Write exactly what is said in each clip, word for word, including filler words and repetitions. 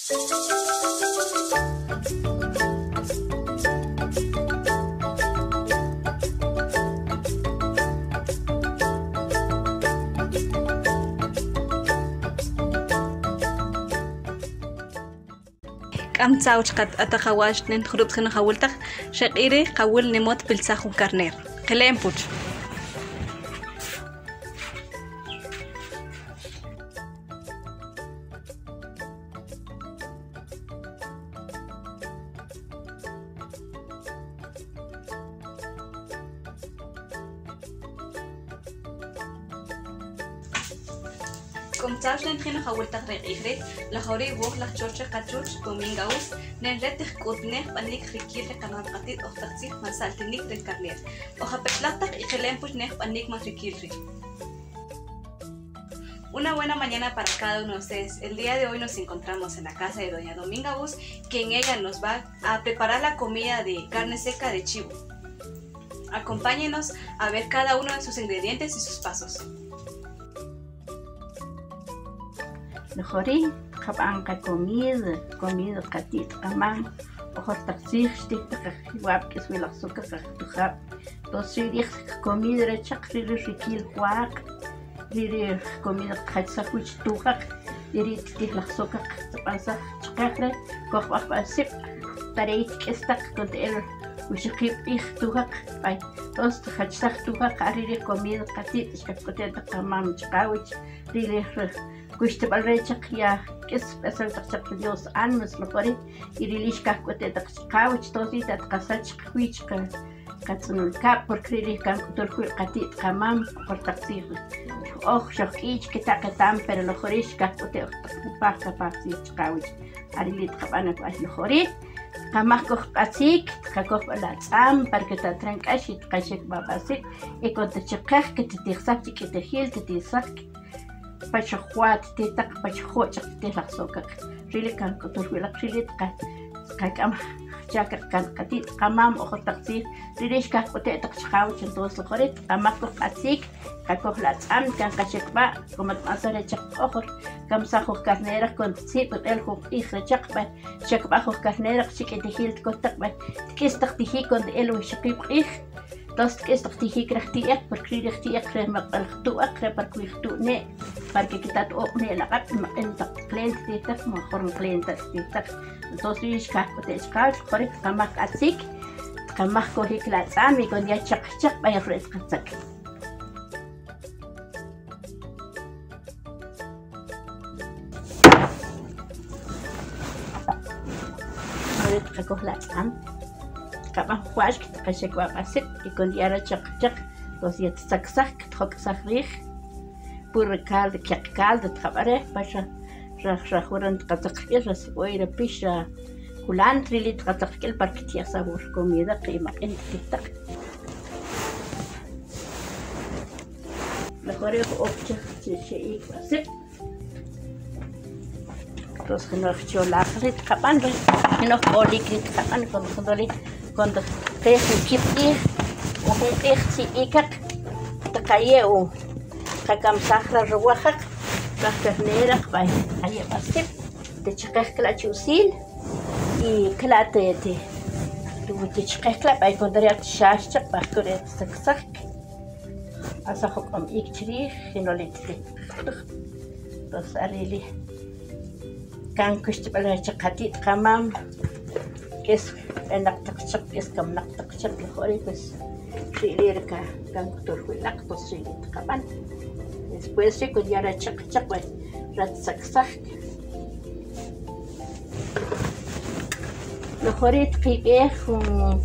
K'am tsaw ch'uqat ata qawach nen jurub' tjinoj awiltaq, xek'iri kawil nimot piltzaj jun karner. Qhilem puch. K'am tsaw nen jin jawiltaq re q'ij ri', lajori woj laj choche kachuch Dominga Us, nen re tijk'utnej jb'anik jrikil ri qanam qati't ojtaq tzij man saltinik ri karner. Oj apechlajtaq y qhilem puch nej jb'anik man jrikil ri'. Una buena mañana para cada uno de ustedes. El día de hoy nos encontramos en la casa de doña Dominga Us, quien ella nos va a preparar la comida de carne seca de chivo. Acompáñenos a ver cada uno de sus ingredientes y sus pasos. Lajori' tqab'an qa comida, comida qati't qamam, ojoltaq tzij xtijtaq jiwab' k'isb'il laj sokaq, laj tujab'. Tos ri' ri' comida rechaq ri' ri' rikil jwaq', ri' ri' comida qajchsaj wich tujaq, ri' ri' ttijlaj sokaq tb'ansaj chqaj re', kojb'aj b'a sib', tarey tk'istaq kon ta el wuxaqib' q'ij tujaq b'ay. Tos tjachsaj tujaq, a ri' ri' comida qati't xka k'ute'taq qamam chqawich, ri' ri' kuxtib'al rechaq ya k'isb'esawtaq chaq Dios ánimas lajori', y ri' li' xka k'ute'taq chqawich, tos ri' ta tqasach qwich qa qatz'unul kab', porque ri' ri' kan k'utul jwi' qati't qamam, ojoltaq tzij. Oj xojk'ich ketaq etam, pero lajori' xka k'ute' ojtaq paj qa paj tzij chqawich. A ri' li' tqab'an k'ual lajori'. Tqamaj koj q'atz'ik, tqakoj b'a la tz'am, para que ta trank'ax y tqaxek b'a b'a sib', y kon ta chiqej ke ttijsaj chi k'itijil, ttijsaj. Pacha jwa' ttijtaq, pacha joch'aq ttijlaj sokaq. Ri' li' kan k'utul jwi'laq, ri' li' tqa, tqa k'am jchakaq kan qati't qamam, ojoltaq tzij. Ri' ri' xka k'ute'taq chqawich, entonces lajori' tqamaj koj q'atz'ik, tqakoj la tz'am, kan qaxek b'a, como tb'ansaj rechaq q'ojol, kamsaj juj karneraq kon tzib'b'il juj q'ij rechaq b'a, xek b'a juj karneraq chi k'itijil tkojtaq b'a, tk'istaq tijik kon el wuxaqib' q'ij. Tos tk'istaq tijik re jti'eq, porque ri' re jti'eq re maq'el jtu'aq re, porque wi jtu'ne', para que kitat oq'ne' laq'ab', maq'intaq, qlentaq tijtaq, mejor qlentaq tijtaq. Entonces ri' xka k'ute' chqawich, lajori' tqamaj q'atz'ik, tqamaj kojik la tz'am, y kon ya chaq chaq b'a ya re' tqatzak. Lajori' tqakoj la tz'am, tqab'an jwa'x, tqaxek b'a b'a sib', y kon ya re chaq chaq, tos ya tsaksaj, tjok'saj ri'j, puro caldo, keq caldo tqab'a re', pax ra, ra, ra juran tqatzaq rk'il, ra cebolla, ra pix, ra culantro, ri' li' tqatzaq rk'il, para que tya' sabor comida, y maq'in tijtaq. Lajori' ok chaq chi, chi, y así. Tos jinoj cholaq ri' tqab'an ri', jinoj k'olik ri' tqab'an, kon, kon ri', kon q'ij kib' q'ij, o jun q'ij chi ikaq, tqaye' u, tqakamsaj ra rwajaq, ra karneraq b'ay, aye' b'a sib', te chiqej kla' chu'sil, y kla' te, te, te chiqej kla' b'ay, kon ri' at xax chaq b'ay, kon ri' at saksaj. Asa jok'om ik chrij, jino li' tijtaq. Tos a ri' li' kan kuxtib'al chaq qati't qamam, k'es b'enaqtaq chaq, k'es kamnaqtaq chaq, lajori' pues ri' li' re kan kutul jwi'laq, tos ri' li' tqab'an. Después ri' kon ya re chaq chaq, pues, rat saksaj. Lajori' tqib'ej jun,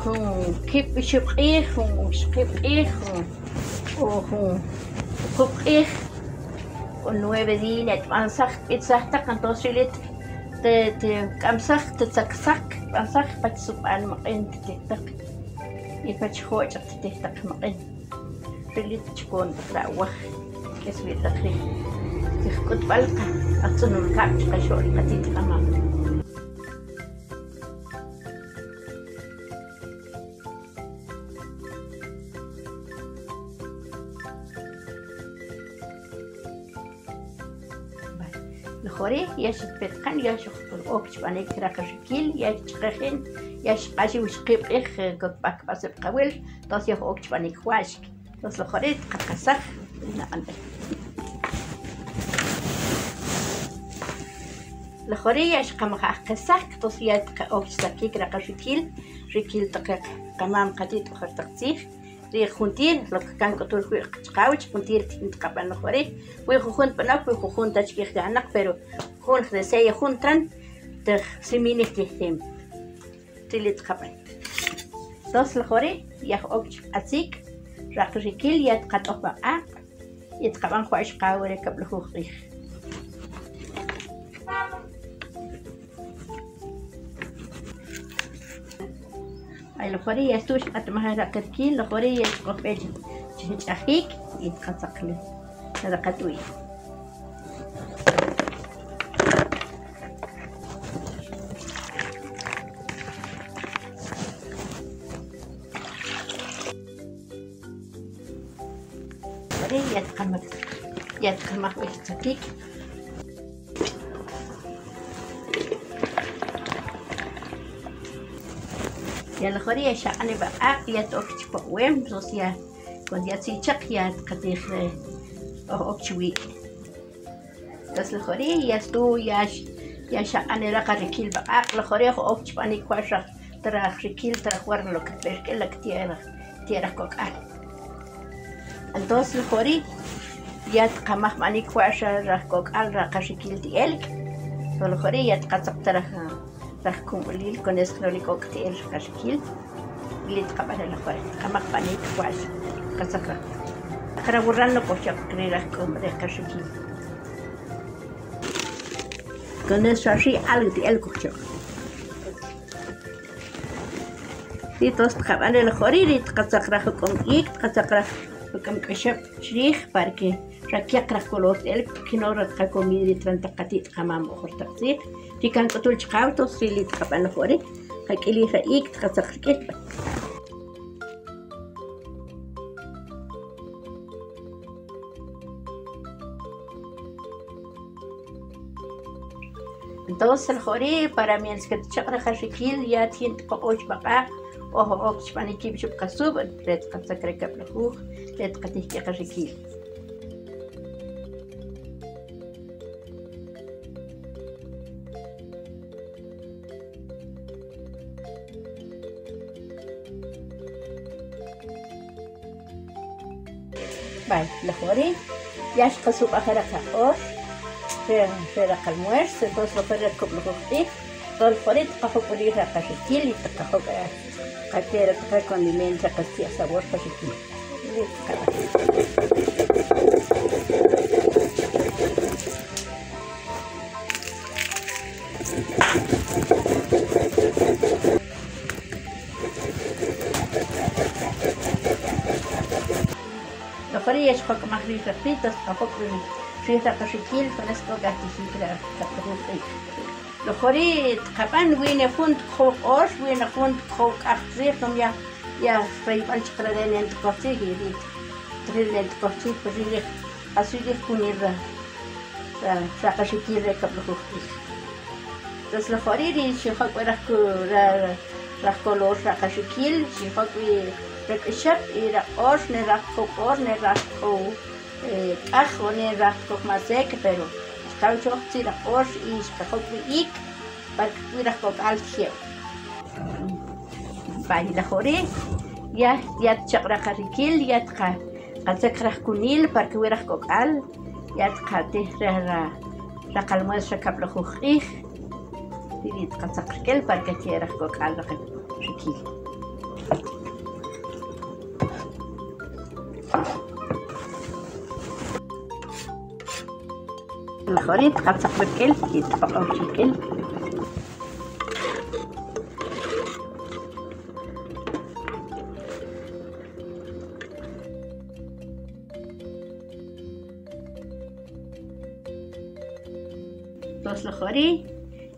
jun kib' ixib' q'ij, jun ixq'ib' q'ij, jun, o jun kub' q'ij, o nueve día, tb'ansaj, tb'itsajtaq, entonces ri' li' te, te, k'amsaj, te tsaksaj, tb'ansaj, pach sub'an maq'in tijtaq, y pach joch'aq tijtaq maq'in. Ri' li' chkon taq la' awaj, k'es wi' taq ri', ri jk'utb'al qa, atz'unul kab' chi qaxo'l qati't qamam. Lujuri, ya xi petkan, ya xi okch b'anik raqi rikil, ya xi ch'aq'ijin, ya xi q'axi wix q'ib'ij, eh, kok b'ak b'aseb' qawil, tos ya okch b'anik waxk. Tos lujuri tqaqasaj, naq'an. Lujuri ya xi qamaj qasaj, tos ya tqa okch sakik raqi rikil, rikil taq qamam qati' toj taq tzij. Ri jun tir, lo que kan k'utul jwi' chqawch, jun tir tjin tqab'an lujuri. Wi jujun tb'anok, wi jujun ta chkij ganak, pero jun jde sey jun tran, tij siminik tijtim. Tili tqab'an. Tos lujuri, ya okch q'atsik, raqi rikil, ya tqat'oj b'aq'aq'. Y tqab'an jwa'ax qaw re kab'lujuj q'ij. Ay, lujuri ya xtu'x q'atmaj raqi rikil, lujuri ya xq'ojb'ej chi ch'ajik, y tqatzaqli. Raqat'uy. Lujuri ya tqamaj, ya tqamaj b'ej tsakik. Ya lujuri ya xaq'an b'aq'aq', ya toj chi poq'wem, tos ya, kon ya tsi chaq ya tqatij, eh, oj, oj chi wi'. Tos lujuri ya stu, ya x-, ya xaq'an raqi rikil b'aq'aq', lujuri oj, oj chi b'anik waxaq traj rikil, traj war lo que perk'el la que tierra, tierra kok'al. Entonces lujuri ya tqamaj b'anik waxaq raj kok'al raqi rikil ti' elk'. Tos lujuri ya tqatzaq traj, traj kumb'ulil, con eso no li k'ok' ti' elk' raqi rikil. Li tqab'an lujuri, tqamaj b'anik waxaq, tqatzaq raj. Aqra wurran no kojchoq ri raj k'um raqi rikil. Con eso así algo ti' elk' kojchoq. Ri tos tqab'an re lujuri, ri tqatzaq raj juk'um ik', tqatzaq raj juk'um k'ixab' chrij, para que ra kyaq raj color ti' elk', porque no ra tqakomid ri tran taq qati' tqamam ojor taq tzij. Ri kan k'utul chqaw, tos ri li tqab'an lujuri, qak'ilij ra ik', tqatzaq rk'it. Entonces lujuri, para mientras que tchaq' raqi rikil, ya tjin tq'och b'aq'aq', oj, oj chi b'anik kib' xub' qasub', re tqatzaq re kab'lujuj, re tqatij k'aq'i rikil. Bay, lujuri, ya xqasub'aj raqi q'ox, re, re raqi almuerzo, entonces lujuri re kub'lujuj q'ij, entonces lujuri tqajuk'ulij raqi rikil, y tqajuk'ulij, eh, qatera taq condimento, raqi tsi' sabor raqi rikil. Lujuri ya xjok'maj rij raqi, tos tqajok' rij raqi rikil, con eso k'o k'axtijik raqi rikil. Lujuri tqab'an, wine jun tqajow q'ox, wine jun tqajow k'aj tzij, como ya, ya xrayb'al chaq re nen tqoj tzij, y ri, ri nen tqoj tzij, pues ri, ri, así ri kunil ra, ra, raqi rikil re kab'lujuj q'ij. Entonces lujuri ri xijok' raj ku, ra, ra, raj color raqi rikil, xijok' wi ra k'ixab', y ra q'ox, ne raj tqow q'ox, ne raj tqow, eh, k'aj, o ne raj tqow masek, pero xkaw choj tsi' ra q'ox, y xkajok' wi ik', para que wi raj kok'al tjew. Bay, lujuri, ya, ya tchaq' raqi rikil, ya tqa, tqatzaq raj kunil, para que wi raj kok'al, ya tqatij raj, raj, raqi almuerzo raj kab'lujuj q'ij, y tqatzaq rk'el, para que tjew raj kok'al raqi rikil. Lujuri tqatzaq rk'el, y tqaq'ow rk'el. Tos lujuri,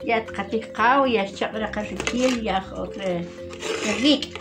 ya tqatij qaw, ya xchaq' raqi rikil, ya ok re, re yik'.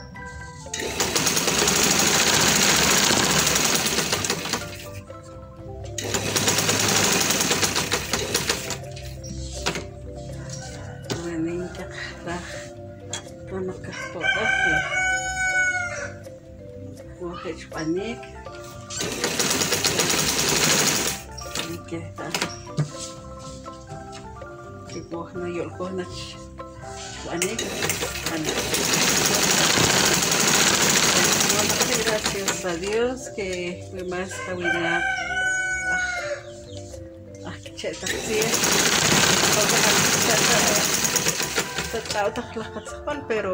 Bueno, ya está. Vamos a cortar. Woje' chb'anik. Ke ta. Chi woj na yol koj na ch-, chb'anik, chb'anik. Gracias a Dios que fue más caminada. Ah, ah, che, ta, sí. Ta, ta, ta, ta, ta, pero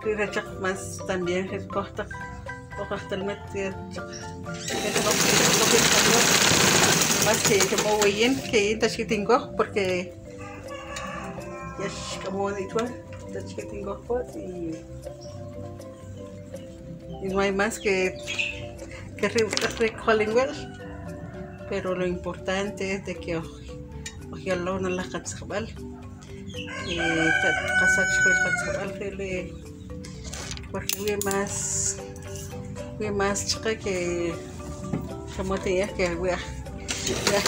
Ri rechaq más también, ri kojtaq, kojtaq telmet, ri rechaq. Más que, que mo weyin, que yin ta chiquitingo, porque ya es como dicho, ta chiquitingo, pues, y, y no hay más que, que ri, ri calling well. Pero lo importante es de que, oh, oh, ya lo no la catsabal. Eh, ta-, qasach jun qasach alfele, porque wi más, wi más chica que, como te dije, que wi, wi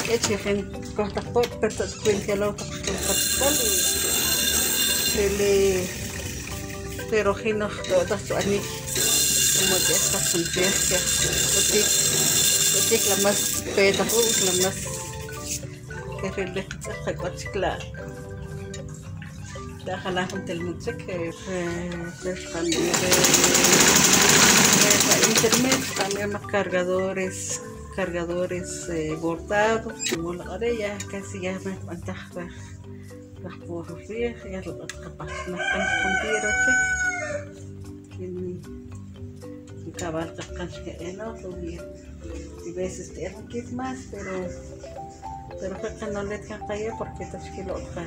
que chica en costa por, pero ta cuenta lo ta costa por, y le, pero que no, todo su ani, como que está sentencia, lo que, lo que la más peta, la más Kejrilik, k'uach k'la'. K'la' jala' jun telmutsik, eh, eh, pues también, eh, eh, internet, también más cargadores, cargadores, eh, bordados, como la ya casi ya me espantaj, la, la por río, ya lo capaz, me están contigo, che. Kin, kin cabal, capaz que, eh, no, todo bien. Y veces te un kit más, pero, pero fue que no le alcanzaba porque te quiero otra.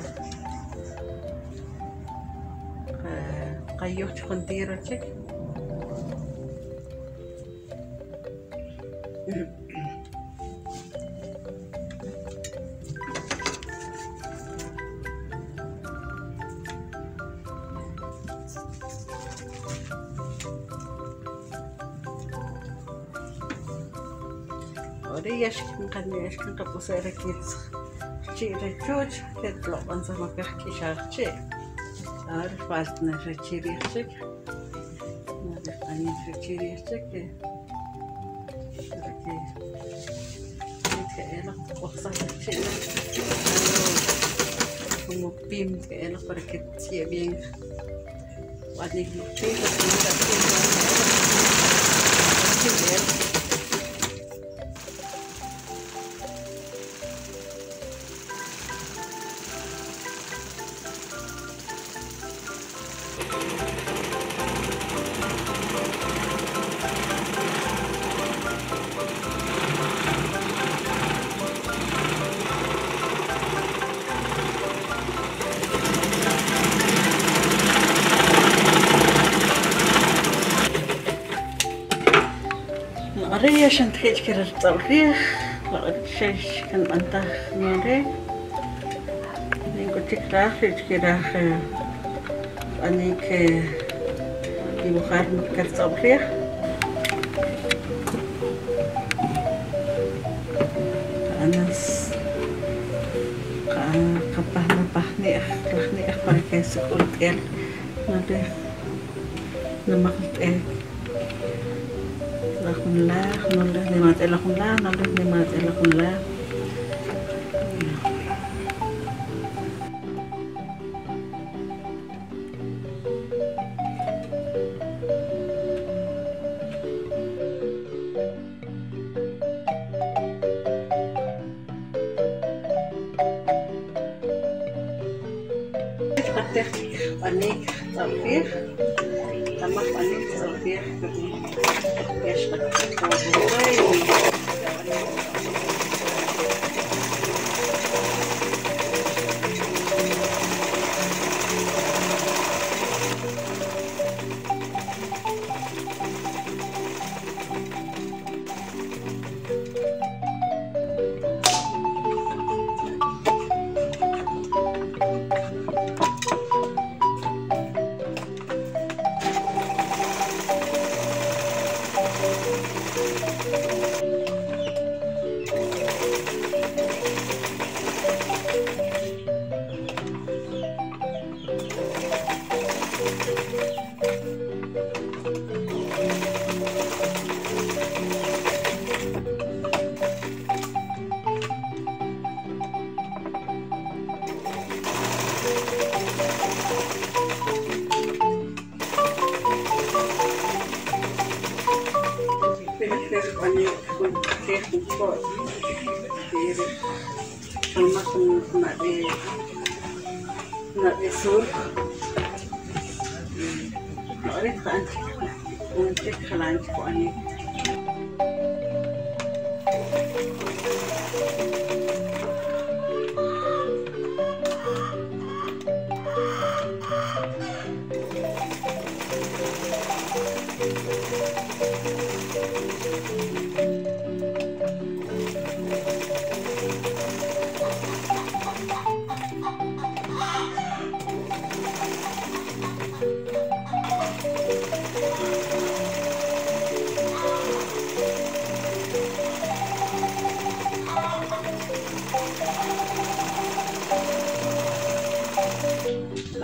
Eh, cayó contigo, che. अरे, यशकन कन, यशकन का पुसे रखी, ची रखोच, के तो अंसा मकर की शाख चे। और पास न रखी रखी। अरे, पानी रखी रखी के। रखी। के एला, ओक्सा रखी। Como pim, que ela para que se bien. Wani ki pim, pim, pim, pim. अरे, या शंतकेच के रस्ता उठिया, और शेष कन बनता नोरे। इनको चिकरा, शेष के राह, अनेक की बुखार मत कर सब उठिया। अनस, का, कपहना पहने, रहने पर कैसे कुल तेल, नोरे, नमक तेल। Lakun la, nolih ni mate lakun la, nolih ni mate lakun la. Patek panik, tampir. Tamak panik, tampir. Yes, patek.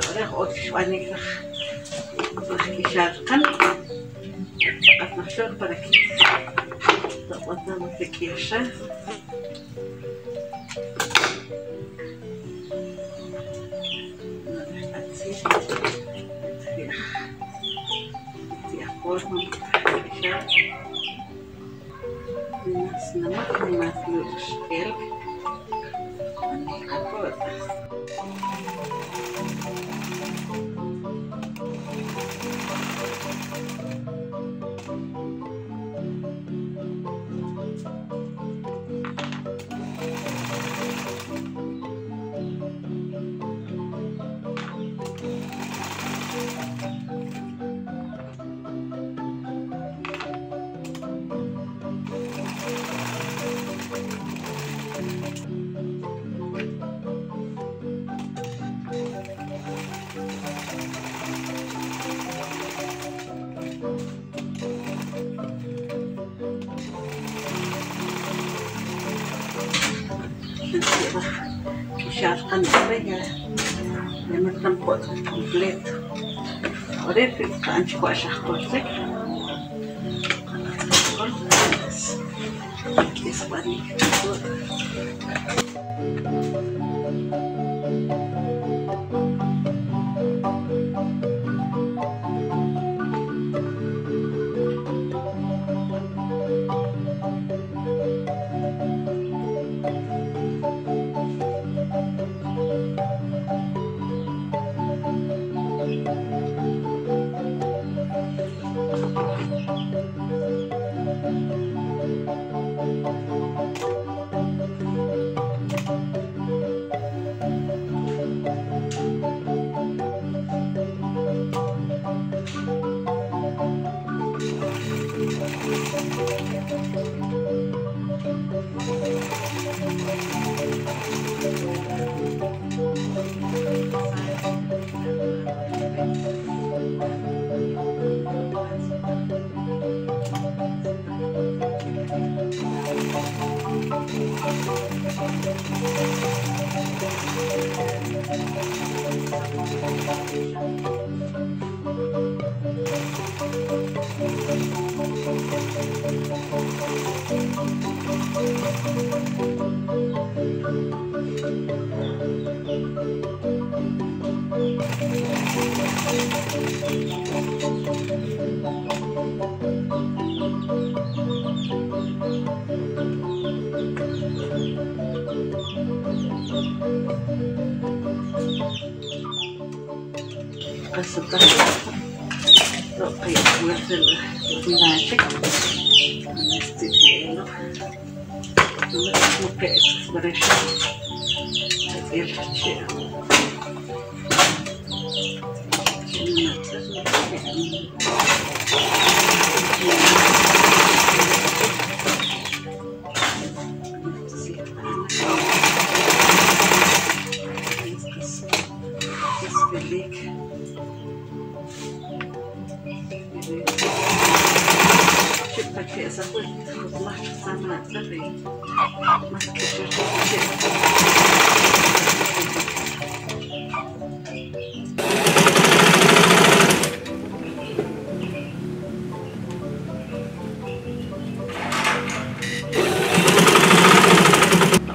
Ahora otro panik. Para que ya can. Para que ya can. Para que ya can. चार पाँच रुपये है। ये मतलब बहुत complete। और ये फिर पाँच को ऐसा कर दे। इस पानी के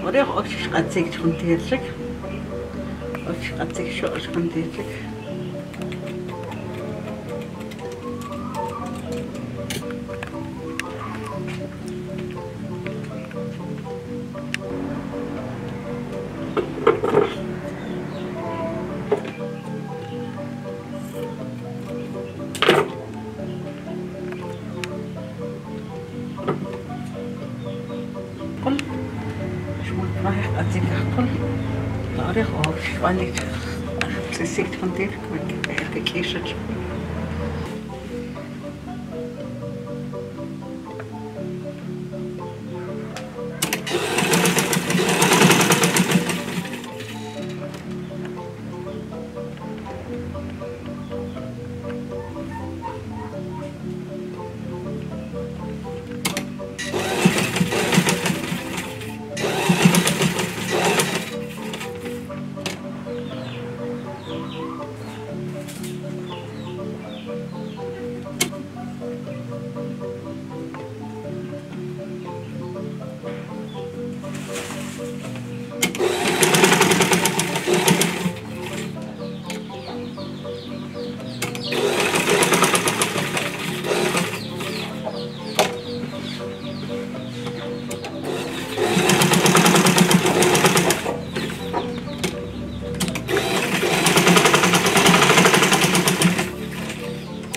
Ore, oş qatsak çıkın diyecek. Oş qatsak şu, oş qatsak. قل، شو رايح أديك أقول؟ تعرف أو شو عندك؟ سيسيك تفندير، كيف كيشك؟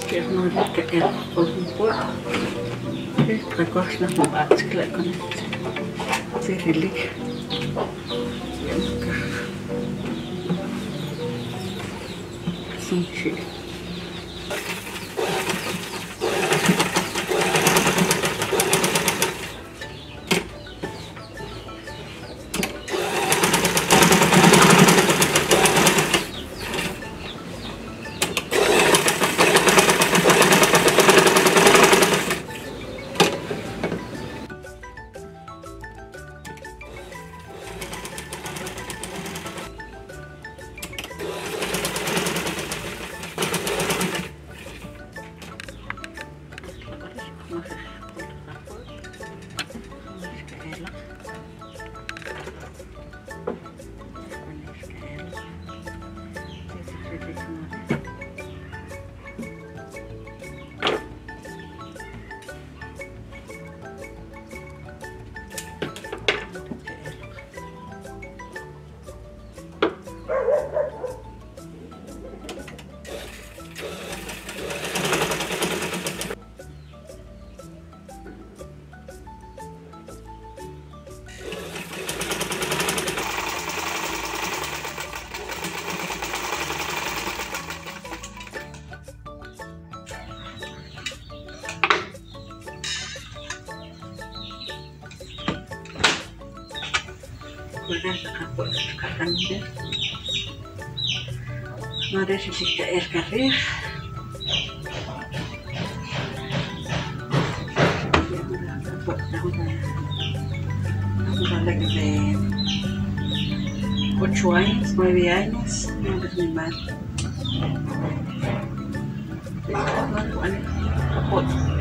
K'e jun rika el q'olunpol. Otra kos na jun b'atz'kla' kon este. Tzirilik. Sunchi. Bueno, acá por acá también. No dejes que caer, caer. Ocho años, nueve años, no, no, no.